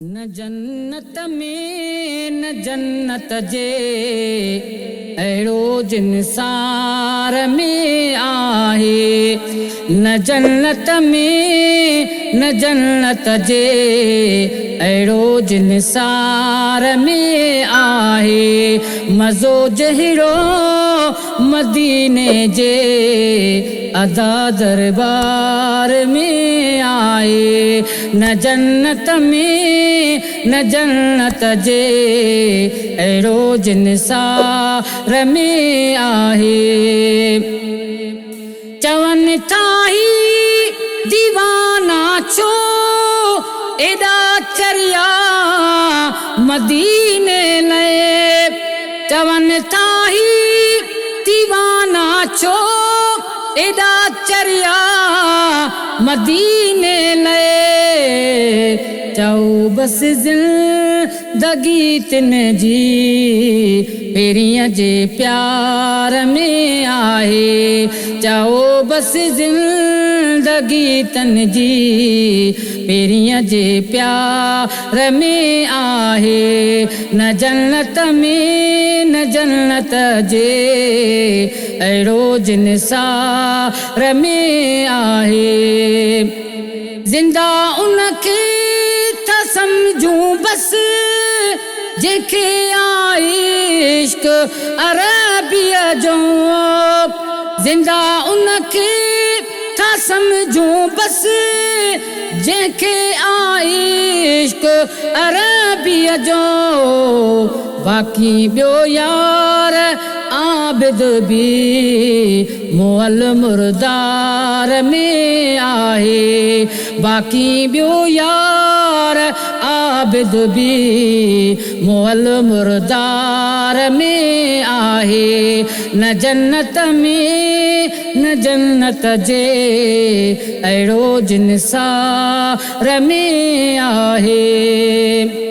نه جنت ۾ نه جنت جي اهڙو جنسار ۾ آهي نه جنت ۾ نه جنت جي اهڙو جنسار ۾ آهي مزو جهڙو مديني جي ادا دربار ۾ آهي نه جنت ۾ نه جنت جي اهڙو جنسار ۾ آهي. چون ٿا هي ديوانا ڇو ايڏا چريا مديني لئه چون ٿا هي ديوانا ڇو ايڏا چريا مديني لئه چئو بس زندگي تن جي پرينء جي پيار ۾ آهي. چئو بس زندگي تن جي پرينء جي پيار ۾ آهي. نه جنت ۾ نه جنت جي اهڙو جنسار ۾ آهي. زنده ان کي ٿا سمجهون بس. جنهن کي آ عشق عربيء جو زنده ان کي ٿا سمجهون بس جنهن کي آ عشق عربيء جو باقي ٻيو يار عابد به مئل مردار ۾ آهي باقي ٻيو يار عابد به مئل مردار ۾ آهي نه جنت ۾ نه جنت جي اهڙو جنسار ۾ آهي.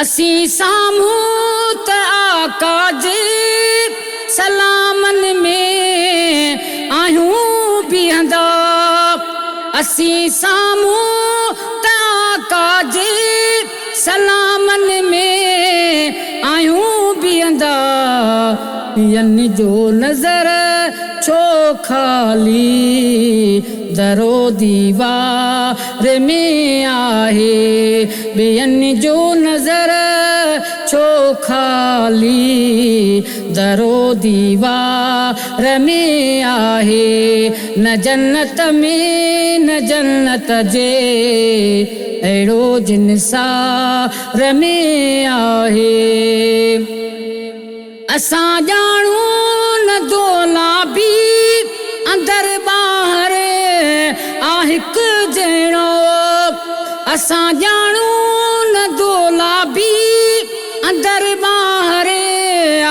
اسين سامهون ته آقا جي سلامن ۾ آهيون بيهندا. اسين سامهون ته آقا جي سلامن ۾ آهيون بيهندا. ٻين جو نظر ڇو خالي در و ديوار ۾ آهي. ٻين جو نظر ڇو خالي در و ديوار ۾ آهي. نه جنت ۾ نه جنت جي اهڙو جنسار ۾ آهي. اسان ڄاڻون نه دولابي اندر ٻاهر آ هڪ جهڙو. اسان ڄاڻون نه دولابي اندر ٻاهر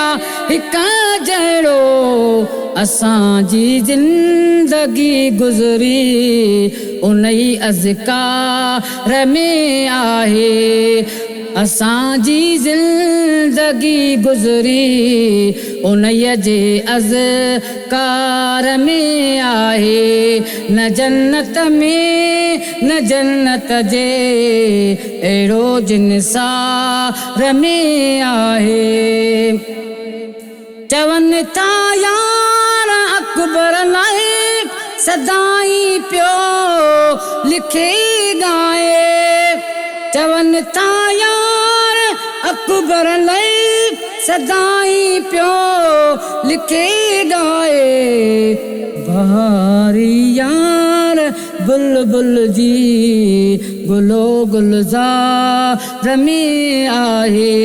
آ هڪ جهڙو. اسان جي زندگي گذري انهي اذڪار ۾ آهي. اسان جي زندگي گذري انهيء جي اذڪار ۾ آهي. نه جنت ۾ نه جنت جي اهڙو جنسار ۾ آهي. چون ٿا يار اڪبر لاء سدائين پيو لکي ڳائي. چون ٿا يار اڪبر لاء سدائين پيو لکي ڳائي. بهاري يار بلبل جي گلو گلزار ۾ آهي.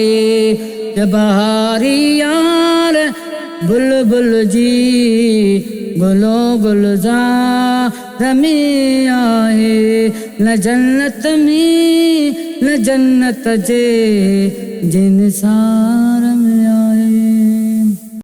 ته بهاري يار بلبل جي گلو گلزار ۾ آهي نه جنت ۾ نه جنت جي جنسار ۾.